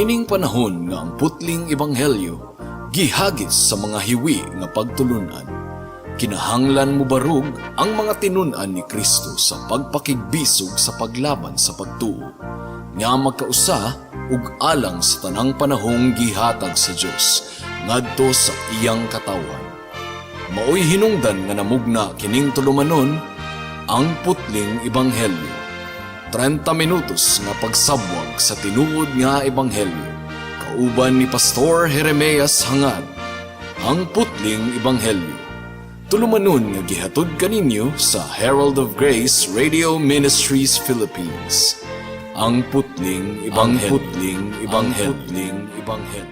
Niining panahon nga ang putling ebanghelyo gihagis sa mga hiwi nga pagtulunan, kinahanglan mobarog ang mga tinun-an ni Kristo sa pagpakigbisog sa paglaban sa pagtuo nga magkausa ug alang sa tanang panahong gihatag sa Dios ngadto sa iyang katawhan. Maoy hinungdan nga namugna kining tulumanon, Ang Putling Ebanghelyo. 30 minutos nga pagsabwag sa tinuod nga ebanghelyo. Kauban ni Pastor Jeremias Hangad. Ang Putling Ebanghelyo. Tulumanon nga gihatod kaninyo sa Herald of Grace Radio Ministries Philippines. Ang Putling Ebanghelyo. Ang Putling Ebanghelyo. Ang Putling Ebanghelyo.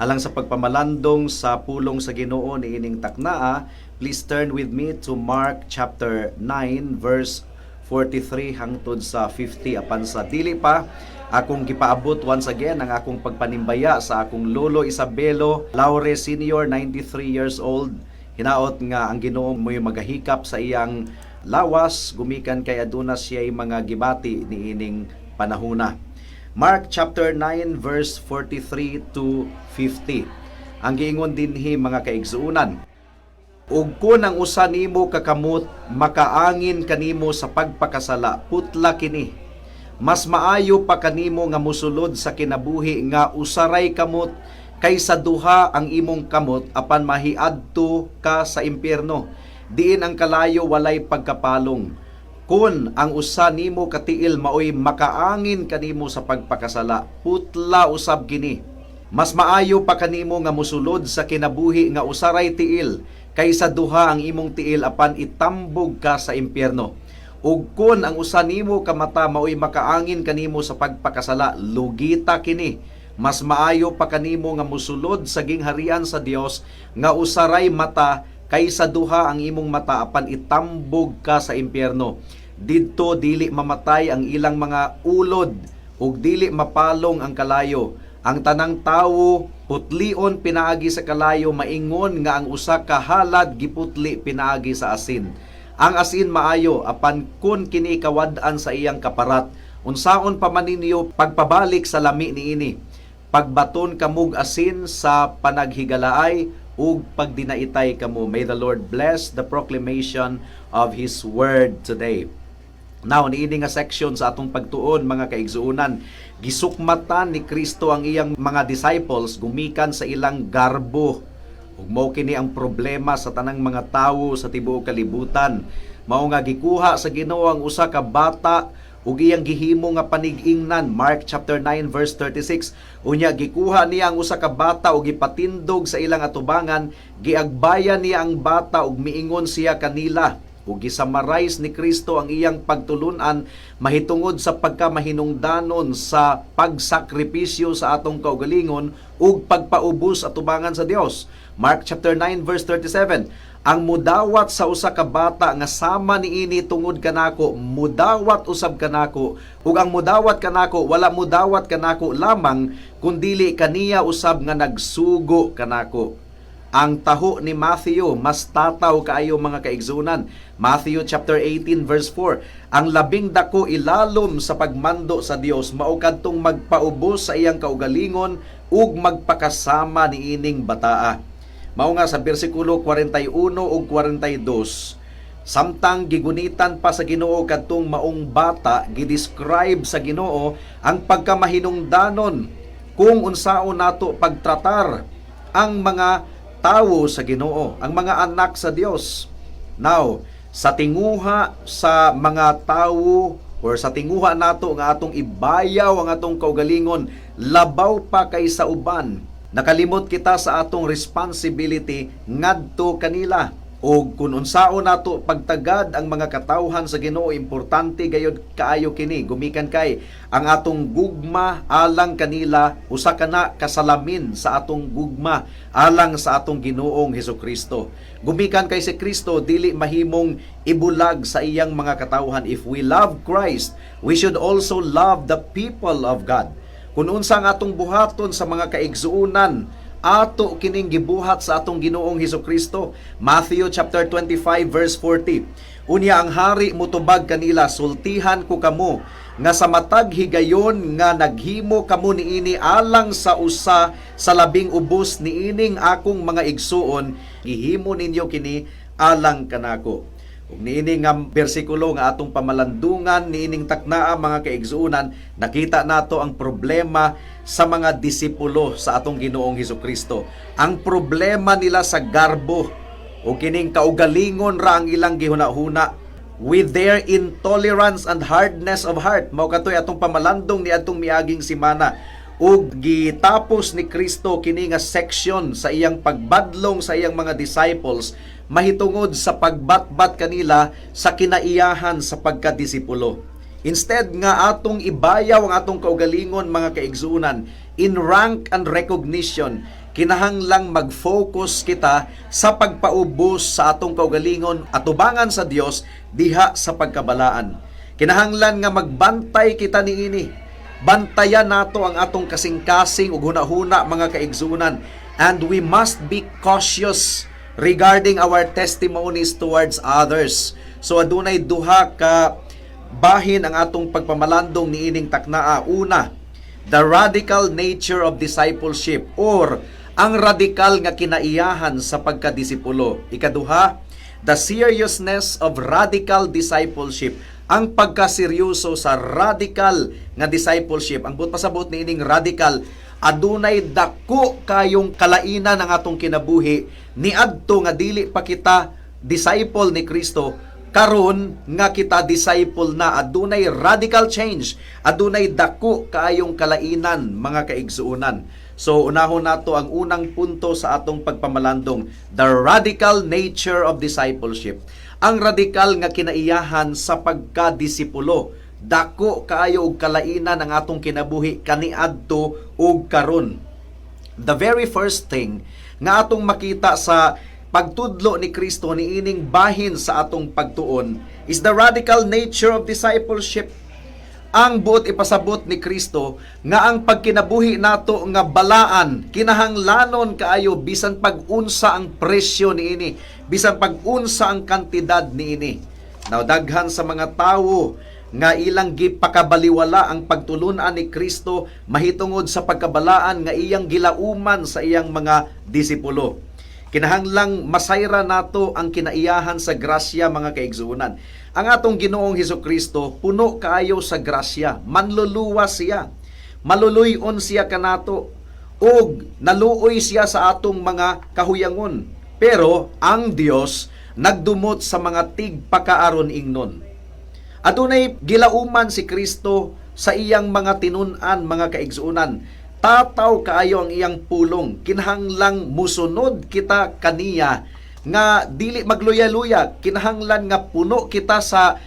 Alang sa pagpamalandong sa pulong sa Ginoo niining taknaa, please turn with me to Mark chapter 9 verse 43 hangtod sa 50. Apan sa dili pa, akong gipaabot once again ang akong pagpanimbaya sa akong lolo Isabelo Laure Senior, 93 years old. Hinaot nga ang Ginoo mo'y magahikap sa iyang lawas gumikan kay aduna siya'y mga gibati niining panahuna. Mark chapter 9 verse 43 to 50. Ang giingon dinhi, mga kaigsuonan: "Ug kun ang usa nimo ka kamot makaangin kanimo sa pagpakasala, putla kini. Mas maayo pa kanimo nga mosulod sa kinabuhi nga usaray kamot kaysa duha ang imong kamot apan mahiadto ka sa impyerno, diin ang kalayo walay pagkapalong. Kun ang usa nimo ka tiil maoy makaangin kanimo sa pagpakasala, putla usab kini. Mas maayo pa kanimo nga mosulod sa kinabuhi nga usaray tiil kaysa duha ang imong tiil apan itambog ka sa impyerno. Ug kun ang usa nimo ka mata maoy makaangin kanimo sa pagpakasala, lugita kini. Mas maayo pa kanimo nga mosulod sa gingharian sa Dios nga usaray mata kaysa duha ang imong mata apan itambog ka sa impyerno. Didto dili mamatay ang ilang mga ulod ug dili mapalong ang kalayo. Ang tanang tawo putlion pinaagi sa kalayo, maingon nga ang usa ka halad giputli pinaagi sa asin. Ang asin maayo, apan kun kini kawad-an sa iyang kaparat, unsaon pa man ninyo pagpabalik sa lami niini? Pagbaton kamog asin sa panaghigalaay ug pagdinaitay kamo." May the Lord bless the proclamation of His Word today. Now, niini nga section sa atong pagtuon, mga kaigsuonan, gisukmatan ni Kristo ang iyang mga disciples gumikan sa ilang garbo. Ug mao kini ang problema sa tanang mga tawo sa tibuok kalibutan. Mao nga gikuha sa Ginoo ang usa ka bata ug iyang gihimo nga panig-ingnan, Mark chapter 9 verse 36. Unya gikuha niya ang usa ka bata ug gipatindog sa ilang atubangan, giagbayan niya ang bata ug miingon siya kanila. Ug gisummarize ni Kristo ang iyang pagtulunan mahitungod sa pagkamahinungdanon sa pagsakripisyo sa atong kaugalingon ug pagpaubos atubangan sa Dios. Mark chapter 9 verse 37: "Ang mudawat sa usa ka bata nga sama niini tungod kanako, mudawat usab kanako, ug ang mudawat kanako, wala mudawat kanako lamang, kundili kaniya usab nga nagsugo kanako." Ang taho ni Matthew mas tataw kaayo, mga kaigsuonan. Matthew chapter 18 verse 4: "Ang labing dako ilalom sa pagmando sa Dios mao kadtong magpaubos sa iyang kaugalingon ug magpakasama niining bataa." Mao nga sa bersikulo 41 ug 42, samtang gigunitan pa sa Ginoo kadtong maong bata, gidescribe sa Ginoo ang pagkamahinungdanon kung unsaon nato pagtratar ang mga tawo sa Ginoo, ang mga anak sa Dios. Now, sa tinguha sa mga tawo or sa tinguha nato nga atong ibayaw ang atong kaugalingon labaw pa kaysa uban, nakalimot kita sa atong responsibility ngadto kanila. Og kung unsaon nato pagtagad ang mga katawhan sa Ginoo, importante gayud kaayo kini, gumikan kay ang atong gugma alang kanila usa kana kasalamin sa atong gugma alang sa atong Ginoong Hesukristo. Gumikan kay si Kristo dili mahimong ibulag sa iyang mga katawhan. If we love Christ, we should also love the people of God. Kung unsa ang atong buhaton sa mga kaigsuonan, ato kining gibuhat sa atong Ginoong Hesukristo. Matthew chapter 25 verse 40. Unya ang hari mutubag kanila, "Sultihan ko kamo nga sa matag higayon nga naghimo kamo niini alang sa usa sa labing ubos niining akong mga igsuon, gihimo ninyo kini alang kanako." Ug niini nga bersikulo nga atong pamalandungan niining taknaa, mga kaigsuonan, nakita nato ang problema sa mga disipulo sa atong Ginoong Hesukristo. Ang problema nila sa garbo o kining kaugalingon ra ang ilang gihuna-huna with their intolerance and hardness of heart. Mao katoy atong pamalandong ni atong miaging simana, ug gitapos ni Kristo kini nga section sa iyang pagbadlong sa iyang mga disciples mahitungod sa pagbatbat kanila sa kinaiyahan sa pagkadisipulo. Instead nga atong ibayaw ang atong kaugalingon, mga kaigsuonan, in rank and recognition, kinahanglang mag-focus kita sa pagpaubos sa atong kaugalingon atubangan sa Dios diha sa pagkabalaan. Kinahanglan nga magbantay kita niini. Bantayan nato ang atong kasing-kasing ug hunahuna, mga kaigsuonan, and we must be cautious regarding our testimonies towards others. So adunay duha ka bahin ang atong pagpamalandong niining taknaa. Una, the radical nature of discipleship or ang radikal nga kinaiyahan sa pagkadisipulo. Ikaduha, the seriousness of radical discipleship. Ang pagkaseryoso sa radical nga discipleship. Ang buot pasabot niining radical, adunay dako kayong kalainan ang atong kinabuhi niadto nga dili pa kita disciple ni Kristo, karon nga kita disciple na, adunay radical change, adunay dako kaayong kalainan, mga kaigsuonan. So unahon nato ang unang punto sa atong pagpamalandong, the radical nature of discipleship, ang radikal nga kinaiyahan sa pagkadisipulo. Dako kaayo og kalainan ang atong kinabuhi kaniadto ug karon. The very first thing nga atong makita sa pagtudlo ni Kristo niining bahin sa atong pagtuon is the radical nature of discipleship. Ang buot ipasabot ni Kristo nga ang pagkinabuhi nato nga balaan kinahanglanon kaayo bisan pag-unsa ang presyo niini, bisan pag-unsa ang kantidad niini. Now, daghan sa mga tawo nga ilang gipakabaliwala ang pagtulunan ni Kristo mahitungod sa pagkabalaan nga iyang gilauman sa iyang mga disipulo. Kinahanglang masayra nato ang kinaiyahan sa grasya, mga kaigsuonan. Ang atong Ginoong Hesus Kristo puno kaayo sa grasya, manluluwas siya. Maluluy-on siya kanato ug naluoy siya sa atong mga kahuyangon. Pero ang Dios nagdumot sa mga tigpakaaron ingnon. Adunay gilauman si Kristo sa iyang mga tinun-an, mga kaigsuonan. Tataw kaayo ang iyang pulong. Kinahanglang musunod kita kaniya nga dili magluya-luya. Kinahanglan nga puno kita sa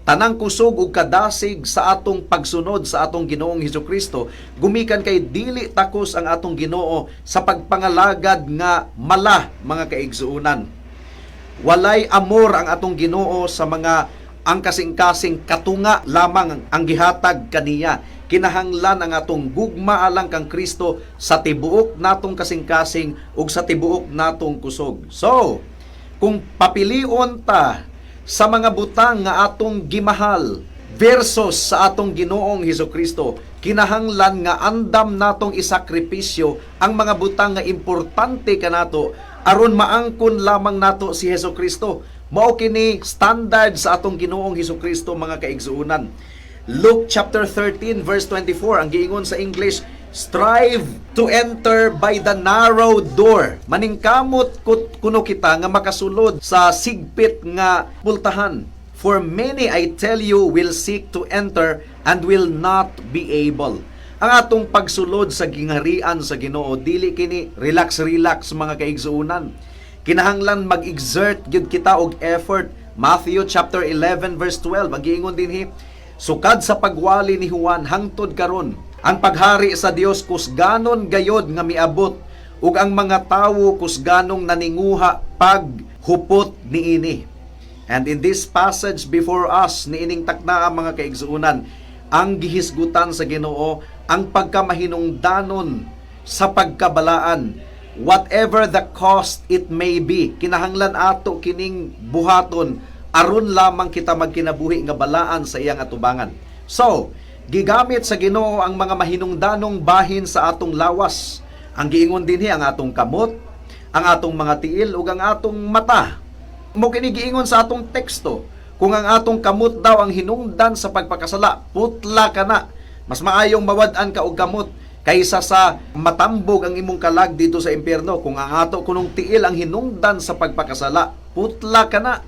tanang kusog ug kadasig sa atong pagsunod sa atong Ginoong Hesukristo, gumikan kay dili takos ang atong Ginoo sa pagpangalagad nga mala, mga kaigsuonan. Walay amor ang atong Ginoo sa mga ang kasing-kasing katunga lamang ang gihatag kaniya. Kinahanglan ang atong gugma alang kang Kristo sa tibuok natong kasing-kasing ug sa tibuok natong kusog. So, kung papilion ta sa mga butang nga atong gimahal versus sa atong Ginoong Hesukristo, kinahanglan nga andam natong isakripisyo ang mga butang nga importante kanato aron maangkon lamang nato si Hesukristo. Mao kini standard sa atong Ginoong Hesukristo, mga kaigsuonan. Luke chapter 13 verse 24, ang giingon sa English, "Strive to enter by the narrow door." Maningkamot kuno kita nga makasulod sa sigpit nga pultahan. "For many, I tell you, will seek to enter and will not be able." Ang atong pagsulod sa gingharian sa Ginoo, dili kini relax relax, mga kaigsuonan. Kinahanglan mag-exert gyud kita og effort. Matthew chapter 11 verse 12, ang giingon dinhi, "Sukad sa pagwali ni Juan hangtod karon, ang paghari sa Dios kusganon gayod nga miabot ug ang mga tawo kusganong naninguha paghupot niini." And in this passage before us, niining taknaa, mga kaigsuonan, ang gihisgutan sa Ginoo ang pagkamahinungdanon sa pagkabalaan, whatever the cost it may be. Kinahanglan ato kining buhaton aron lamang kita magkinabuhi nga balaan sa iyang atubangan. So, gigamit sa Ginoo ang mga mahinungdanong bahin sa atong lawas. Ang giingon dinhi, ang atong kamot, ang atong mga tiil ug ang atong mata. Mo kini giingon sa atong teksto. Kung ang atong kamot daw ang hinungdan sa pagpakasala, putla kana. Mas maayong mawad-an ka og kamot kaysa sa matambog ang imong kalag dito sa impyerno. Kung ang ato kunong tiil ang hinungdan sa pagpakasala, putla kana.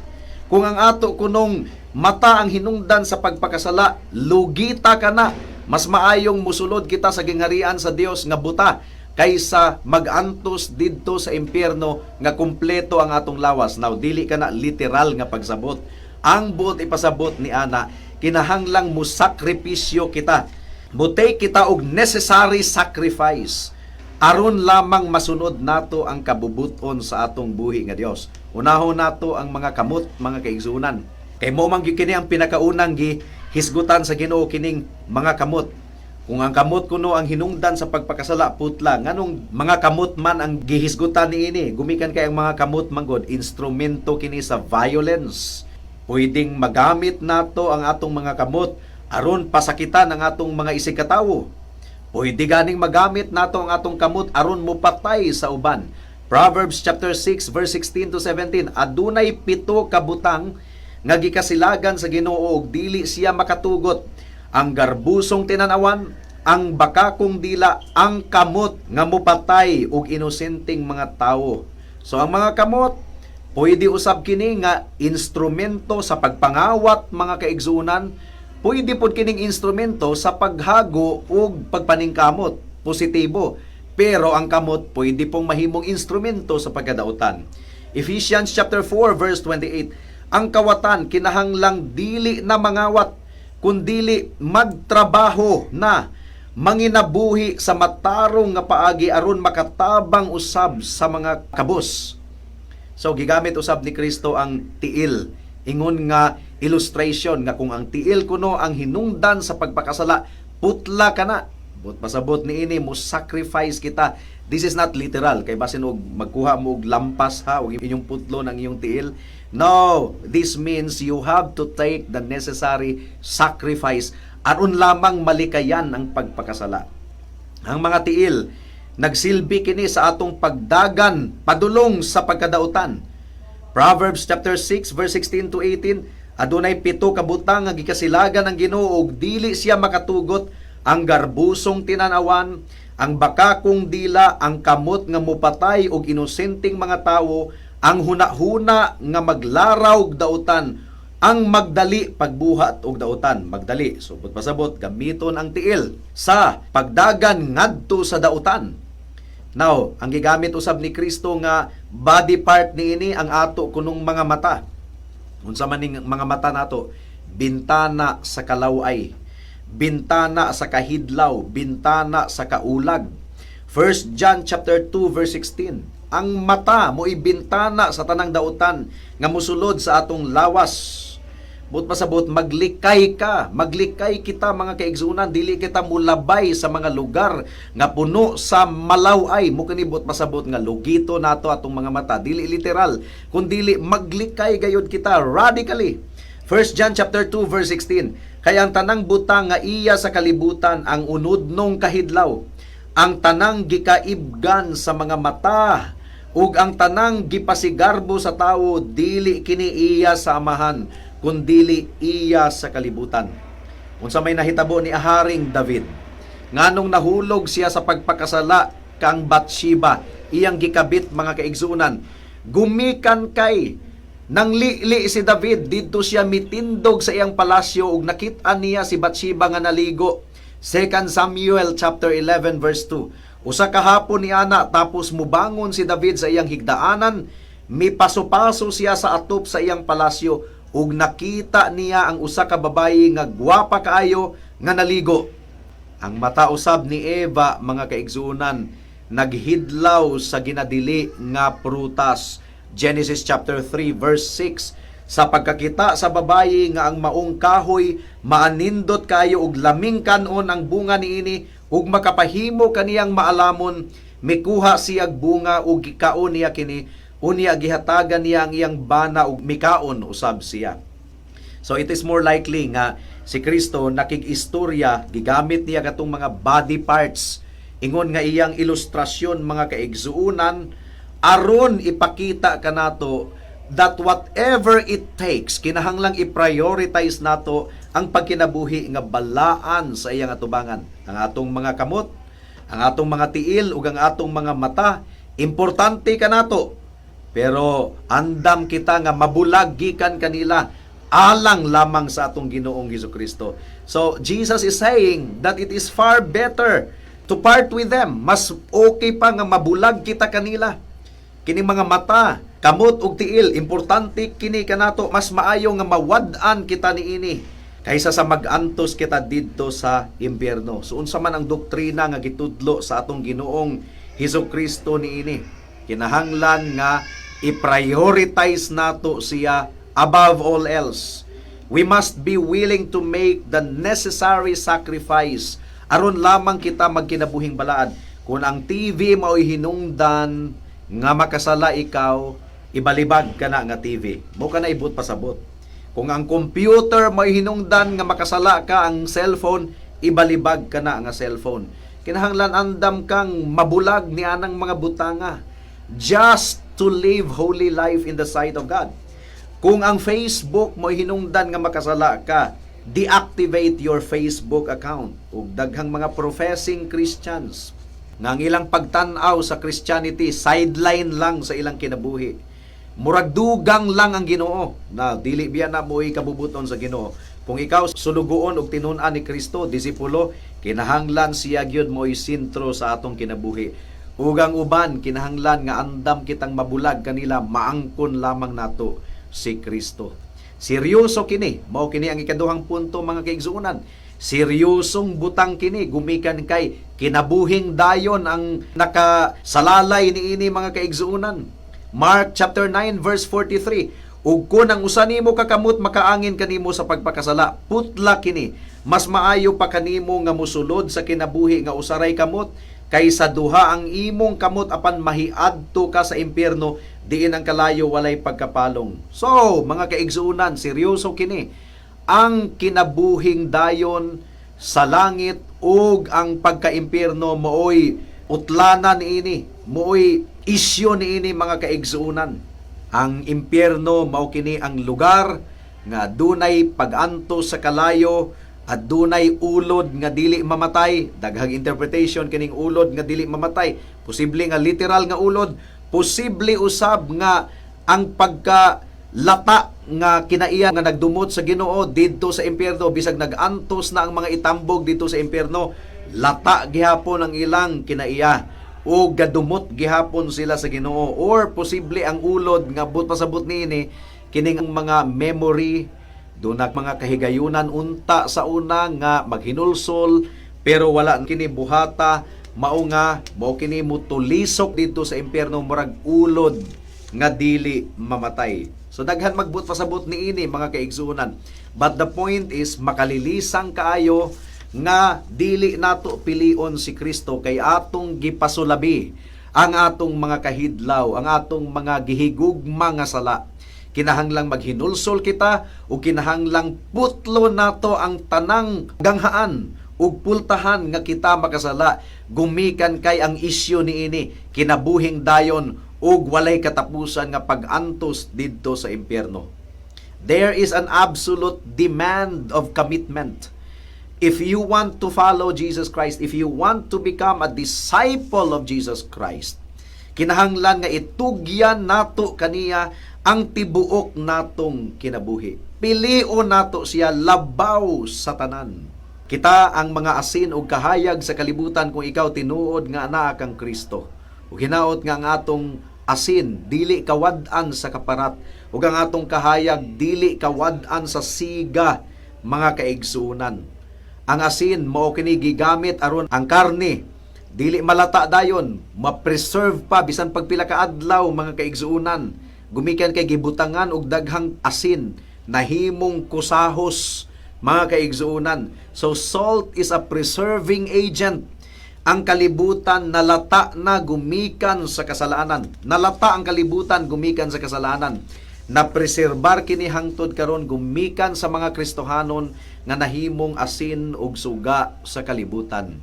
Kung ang ato kunong mata ang hinungdan sa pagpakasala, lugita kana. Mas maayong musulod kita sa gingharian sa Dios nga buta kaysa magantos didto sa impyerno nga kumpleto ang atong lawas. Now, dili kana literal nga pagsabot. Ang buot ipasabot ni ana, kinahanglang mo sakripisyo kita. Mo-take kita og necessary sacrifice aron lamang masunod nato ang kabubuton sa atong buhi nga Dios. Unahon nato ang mga kamot, mga kaigsuonan. Kay mo man gyud kini ang pinakaunang gihisgutan sa Ginoo, kining mga kamot. Kung ang kamot kuno ang hinungdan sa pagpakasala, putla. Nganong mga kamot man ang gihisgutan niini? Gumikan kay ang mga kamot manggod instrumento kini sa violence. Pwedeng magamit nato ang atong mga kamot aron pasakitan ang atong mga isigkatawo. Pwede ganing magamit nato ang atong kamot aron mupatay sa uban. Proverbs chapter 6 verse 16 to 17, "Adunay pito ka butang nga gikasilagan sa Ginoo ug dili siya makatugot: ang garbusong tinanawan, ang bakakong dila, ang kamot nga mupatay og inosenteng mga tawo." So ang mga kamot, pwede usab kini nga instrumento sa pagpangawat, mga kaigsuonan. Pwede pod kining instrumento sa paghago ug pagpaningkamot, positibo. Pero ang kamot, pwede pong mahimong instrumento sa pagkadautan. Ephesians chapter 4 verse 28, "Ang kawatan kinahanglang dili na mangawat, kundili magtrabaho na manginabuhi sa matarong nga paagi aron makatabang usab sa mga kabus." So gigamit usab ni Kristo ang tiil. Ingon nga illustration nga kung ang tiil kuno ang hinungdan sa pagpakasala, putla kana. But pasabot niini, mo sacrifice kita. This is not literal kay basin og magkuha mo og lampas ha og inyong putlo ng iyong tiil. No, this means you have to take the necessary sacrifice aron lamang malikayan ang pagpakasala. Ang mga tiil, nagsilbi kini sa atong pagdagan padulong sa pagkadautan. Proverbs chapter 6 verse 16 to 18, "Adunay pito ka butang nga gikasilagan ang Ginoo ug dili siya makatugot: ang garbusong tinanawan, ang bakakong dila, ang kamot nga mupatay og inosenteng mga tawo, ang hunahuna nga maglaraw og dautan, ang magdali pagbuhat og dautan." Magdali. So, pasabot, gamiton ang tiil sa pagdagan ngadto sa dautan. Now, ang gigamit usab ni Kristo nga body part niini, ang ato kunong mga mata. Unsa man ning mga mata nato? Bintana sa kalaway, bintana sa kahidlaw, bintana sa kaulag. 1 John chapter 2 verse 16. Ang mata mo bintana sa tanang dautan nga musulod sa atong lawas. But pasabot, maglikay ka, maglikay kita, mga kaigsuonan, dili kita mulabay sa mga lugar nga puno sa malaway. Mo kini buot pasabot nga lugito nato atong mga mata, dili literal, kundili maglikay gayud kita radically. 1 John chapter 2 verse 16, "Kay ang tanang butang nga iya sa kalibutan, ang unudnong kahidlaw, ang tanang gikaibgan sa mga mata, ug ang tanang gipasigarbo sa tawo, dili kini iya sa Amahan, kundili iya sa kalibutan." Unsa may nahitabo ni Haring David? Nganong nahulog siya sa pagpakasala kang Bathsheba, iyang gikabit, mga kaigsuonan? Gumikan kay nang lili si David, didto siya mitindog sa iyang palasyo ug nakit-an niya si Bathsheba nga naligo. 2 Samuel chapter 11 verse 2. Usa ka hapon ni ana, tapos mubangon si David sa iyang higdaanan, Mipaso-paso siya sa atop sa iyang palasyo ug nakita niya ang usa ka babayi nga gwapa kaayo nga naligo. Ang mata usab ni Eva, mga kaigsuonan, naghidlaw sa ginadili nga prutas. Genesis chapter 3 verse 6. Sa pagkakita sa babayi nga ang maong kahoy maanindot kayo ug laming kanon ang bunga niini ug makapahimo kaniyang maalamon, mikuha siyag bunga ug gikaon niya kini. Unya gihatagan niya ang iyang bana ug mikaon usab siya. So it is more likely nga si Kristo nakig-istorya, gigamit niya katong mga body parts ingon nga iyang ilustrasyon, mga kaigsuunan, aron ipakita kanato that whatever it takes, kinahanglang i-prioritize nato ang pagkinabuhi nga balaan sa iyang atubangan. Ang atong mga kamot, ang atong mga tiil ug ang atong mga mata, importante kanato. Pero andam kita nga mabulag gikan kanila alang lamang sa atong Ginoong Hesus Kristo. So Jesus is saying that it is far better to part with them. Mas okay pa nga mabulag kita kanila. Kini mga mata, kamot ug tiil, importante kini kanato. Mas maayo nga mawad-an kita niini kaysa sa mag-antos kita didto sa impyerno. So unsa man ang doktrina nga gitudlo sa atong Ginoong Hesus Kristo niini? Kinahanglan nga i-prioritize nato siya above all else. We must be willing to make the necessary sacrifice aron lamang kita magkinabuhing balaan. Kung ang TV mao'y hinungdan nga makasala ikaw, ibalibag ka na nga TV. Mao ka na ibot pasabot. Kung ang computer mao'y hinungdan nga makasala ka, ang cellphone, ibalibag ka na nga cellphone. Kinahanglan andam kang mabulag ni anang mga butanga just to live holy life in the sight of God. Kung ang Facebook mo hinungdan nga makasala ka, deactivate your Facebook account. Ug daghang mga professing Christians nga ang ilang pagtan-aw sa Christianity sideline lang sa ilang kinabuhi. Murag dugang lang ang Ginoo na dili biya na mo'y kabubuton sa Ginoo. Kung ikaw sulugoon og tinun-an ni Kristo, disipulo, kinahanglan siya gyud mo'y sentro sa atong kinabuhi. Ug ang uban, kinahanglan nga andam kitang mabulag kanila, maangkon lamang nato si Kristo. Seryoso kini, mao kini ang ikaduhang punto, mga kaigsuonan. Seryosong butang kini gumikan kay kinabuhing dayon ang nakasalalay niini, mga kaigsuonan. Mark chapter 9 verse 43. "Ug kun ang usa nimo ka kamot makaangin kanimo sa pagpakasala, putla kini. Mas maayo pa kanimo nga mosulod sa kinabuhi nga usaray kamot kaysa duha ang imong kamot apan mahiadto ka sa impyerno, diin ang kalayo walay pagkapalong." So, mga kaigsuonan, seryoso kini. Ang kinabuhing dayon sa langit ug ang pagkaimpyerno maoy utlanan niini, maoy isyu niini, mga kaigsuonan. Ang impyerno, mao kini ang lugar nga dunay pag-antos sa kalayo at dunay ulod nga dili mamatay. Daghang interpretation kining ulod nga dili mamatay. Posible nga literal nga ulod, posible usab nga ang pagka lata nga kinaiya nga nagdumot sa Ginoo didto sa impyerno. Bisag nag-antos na ang mga itambog didto sa impyerno, lata gihapon ang ilang kinaiya o gadumot gihapon sila sa Ginoo. Or posible ang ulod nga but pasabot niini kining mga memory, duna mga kahigayunan unta sa una nga maghinulsol pero wala kini buhata, mao nga mao kini mutulisok didto sa impyerno, murag ulod nga dili mamatay. So daghan magbut pasabot niini, mga kaigsuonan. But the point is makalilisang kaayo nga dili nato pilion si Kristo kay atong gipasulabi ang atong mga kahidlaw, ang atong mga gihigugma nga sala. Kinahanglang maghinulsol kita ug kinahanglang putlo nato ang tanang ganghaan ug pultahan nga kita makasala gumikan kay ang isyu niini kinabuhing dayon ug walay katapusan nga pag-antos didto sa impyerno. There is an absolute demand of commitment. If you want to follow Jesus Christ, if you want to become a disciple of Jesus Christ, kinahanglan nga itugyan nato kaniya ang tibuok natong kinabuhi. Pilion nato siya labaw sa tanan. Kita ang mga asin ug kahayag sa kalibutan kung ikaw tinuod nga anak kang Kristo. Ug hinaot nga ang atong asin dili kawad-an sa kaparat ug ang atong kahayag dili kawad-an sa siga, mga kaigsunan. Ang asin mao kini gigamit aron ang karne dili malata dayon, ma-preserve pa bisan pagpila ka adlaw, mga kaigsuonan, gumikan kay gibutangan og daghang asin, nahimong kusahos, mga kaigsuonan. So salt is a preserving agent. Ang kalibutan nalata na gumikan sa kasalanan. Nalata ang kalibutan gumikan sa kasalanan. Napreserbar kini hangtod karon gumikan sa mga Kristohanon nga nahimong asin ug suga sa kalibutan.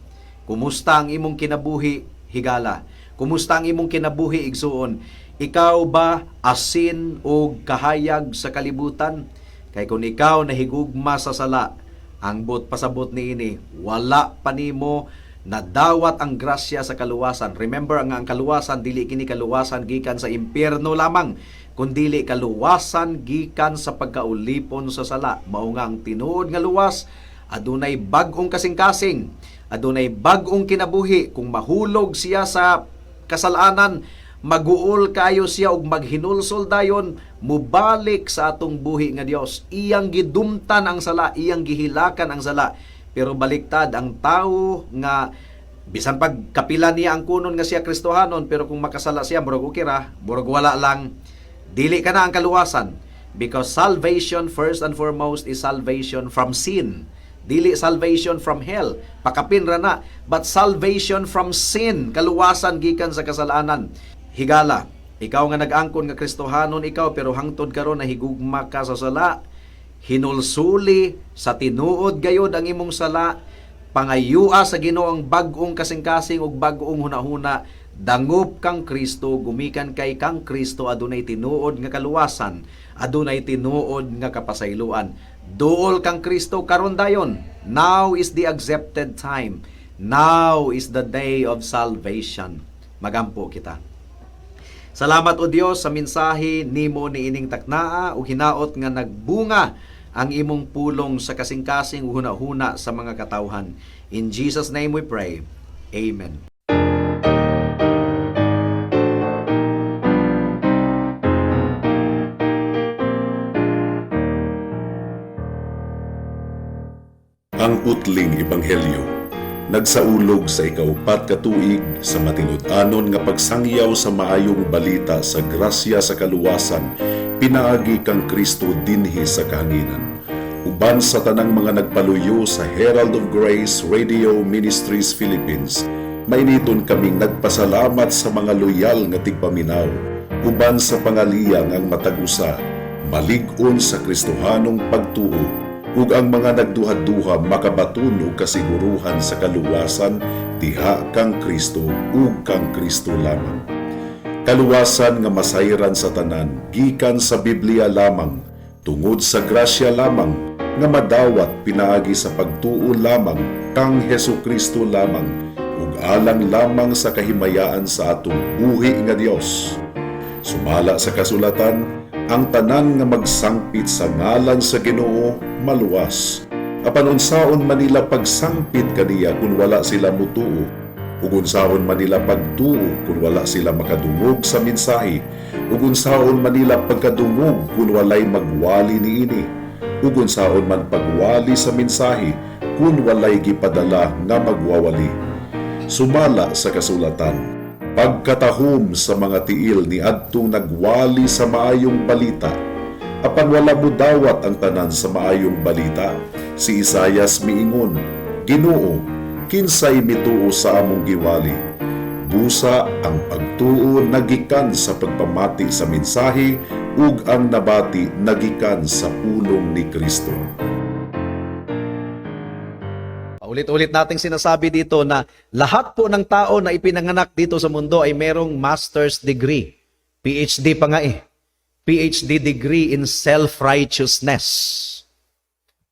Kumusta ang imong kinabuhi, higala? Kumusta ang imong kinabuhi, igsuon? Ikaw ba asin ug kahayag sa kalibutan? Kay kung ikaw nahigugma sa sala, ang buot pasabot niini, wala pa nimo nadawat ang grasya sa kaluwasan. Remember nga ang kaluwasan dili kini kaluwasan gikan sa impyerno lamang, kundili kaluwasan gikan sa pagkaulipon sa sala. Mao nga ang tinuod nga luwas adunay bag-ong kasing-kasing, adunay bag-ong kinabuhi. Kung mahulog siya sa kasalanan, maguol kayo siya ug maghinulsol dayon, mubalik sa atong buhi nga Dios. Iyang gidumtan ang sala, iyang gihilakan ang sala. Pero baliktad ang tao nga bisan pag kapila niya ang kunon nga siya Kristohanon, pero kung makasala siya, murag okay ra, murag wala lang. Dili kana ang kaluwasan, because salvation first and foremost is salvation from sin. Dili salvation from hell, pakapin ra na, but salvation from sin, kaluwasan gikan sa kasalanan. Higala, ikaw nga nag-angkon nga Kristohanon ikaw pero hangtod karon nahigugma ka sa sala, hinulsuli sa tinuod gayod ang imong sala, pangayua sa Ginoo ang bag-ong kasing-kasing ug bag-ong hunahuna, dangop kang Kristo gumikan kay kang Kristo adunay tinuod nga kaluwasan, adunay tinuod nga kapasayloan. Duol kang Kristo karon dayon. Now is the accepted time. Now is the day of salvation. Magampo kita. Salamat, O Dios, sa mensahe nimo niining taknaa ug hinaot nga nagbunga ang imong pulong sa kasing-kasing ug hunahuna sa mga katawhan. In Jesus' name we pray. Amen. Ang Putling Ebanghelyo nagsaulog sa 4 ka tuig sa matinud-anon nga pagsangyaw sa maayong balita sa grasya sa kaluwasan pinaagi kang Kristo dinhi sa kahanginan. Uban sa tanang mga nagpaluyo sa Herald of Grace Radio Ministries Philippines, mainiton kaming nagpasalamat sa mga loyal nga tigpaminaw uban sa pangaliyang ang matag usa malig-on sa Kristohanong pagtuo ug ang mga nagduha-duha makabaton og kasiguruhan sa kaluwasan diha kang Kristo ug kang Kristo lamang. Kaluwasan nga masayran sa tanan gikan sa Biblia lamang, tungod sa grasya lamang nga madawat pinaagi sa pagtuo lamang kang Hesus Kristo lamang ug alang lamang sa kahimayaan sa atong buhi nga Dios. Sumala sa kasulatan, ang tanan nga magsangpit sa ngalan sa Ginoo maluwas. Apan unsaon man nila pagsangpit kaniya kung wala sila mutuo? Ug unsaon man nila pagtuo kung wala sila makadungog sa mensahe? Ug unsaon man nila pagkadungog kung walay magwali niini? Ug unsaon man pagwali sa mensahe kung walay gipadala nga magwawali? Sumala sa kasulatan, pagkatahom sa mga tiil ni adtong nagwali sa maayong balita. Apan wala mudawat ang tanan sa maayong balita. Si Isayas miingon, "Ginoo, kinsay mituo sa among giwali?" Busa ang pagtuo nagikan sa pagpamati sa mensahe ug ang nabati nagikan sa pulong ni Kristo. Paulit-ulit nating sinasabi dito na lahat po ng tao na ipinanganak dito sa mundo ay merong master's degree. PhD pa nga eh. PhD degree in self-righteousness.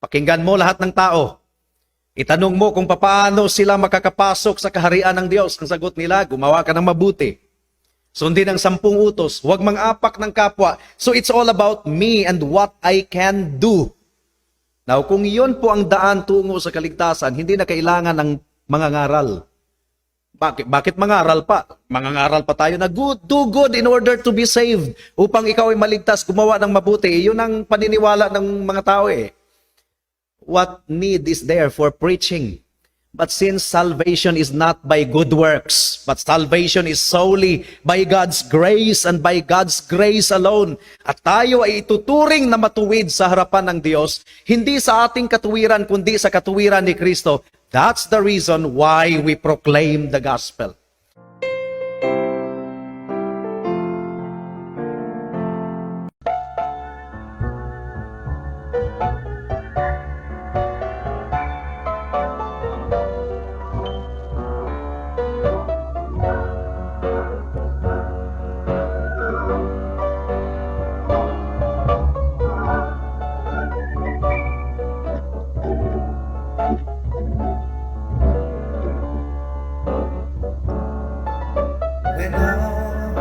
Pakinggan mo lahat ng tao. Itanong mo kung paano sila makakapasok sa kaharian ng Diyos. Ang sagot nila, gumawa ka ng mabuti. Sundin ang 10 utos, huwag mang-apak ng kapwa. So it's all about me and what I can do. Now, kung iyon po ang daan tungo sa kaligtasan, hindi na kailangan ng mga ngaral. Bakit mangaral pa? Mangangaral pa tayo na good, do good in order to be saved. Upang ikaw ay maligtas, gumawa ng mabuti. Yun ang paniniwala ng mga tao eh. What need is there for preaching? But since salvation is not by good works, but salvation is solely by God's grace and by God's grace alone, at tayo ay ituturing na matuwid sa harapan ng Diyos, hindi sa ating katuwiran, kundi sa katuwiran ni Kristo. That's the reason why we proclaim the gospel. When on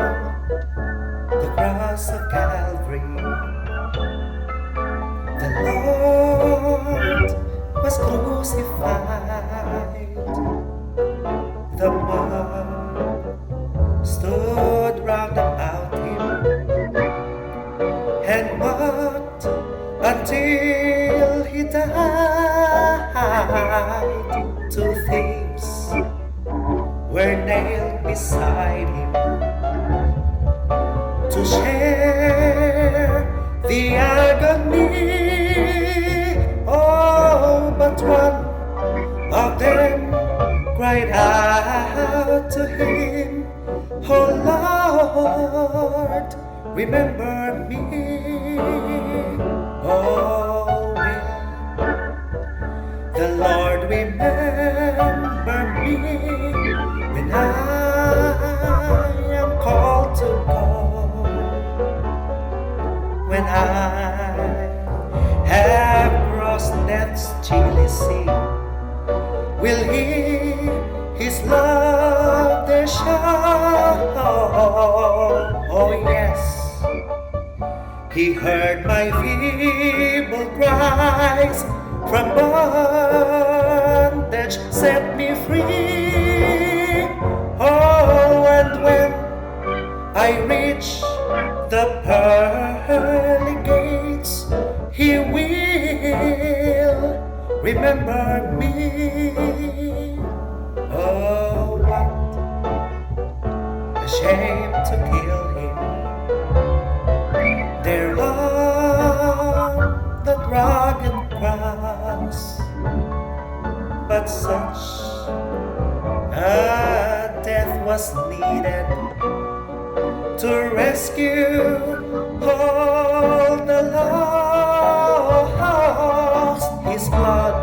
the cross of Calvary, the Lord was crucified, the mob stood round about him and mocked until he died. Two thieves were nailed beside him to share the agony. Oh, but one of them cried out to him, "Oh Lord, remember me." Oh, will the Lord remember me when I am called to go? When I have crossed death's chilly sea, will he his love there show? Oh yes, he heard my feeble cries, from bondage set me free. Oh, and when I reach the pearly gates, he will remember me. Oh, what a shame to kill him there on that rugged cross. But such a death was needed to rescue all the lost. His blood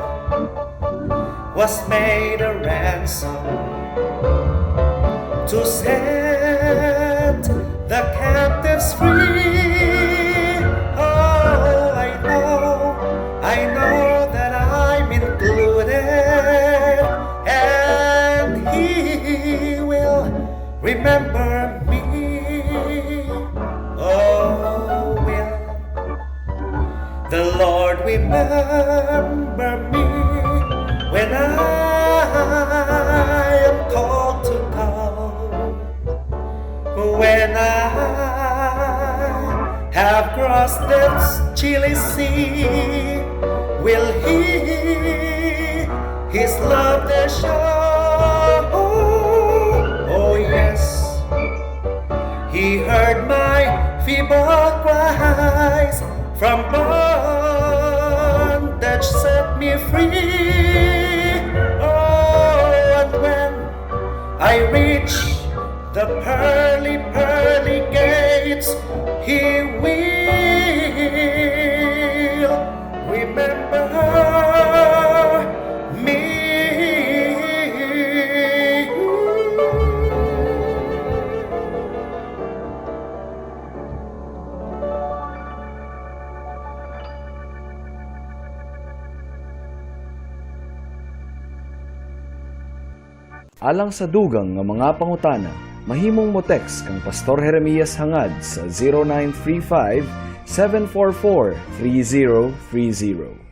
was made a ransom to set the captives free. Oh, I know that I'm included, and he will remember me. Oh, will the Lord remember me when I am called to go? When I have crossed death's chilly sea, will he his love there show? Oh yes, he heard my feeble cries, from bondage set me free. Oh, and when I reach the pearly, pearly gates, he will remember me. Alang sa dugang nga mga pangutana, mahimong mo text kang Pastor Jeremias Hangad sa 0935 744 3030.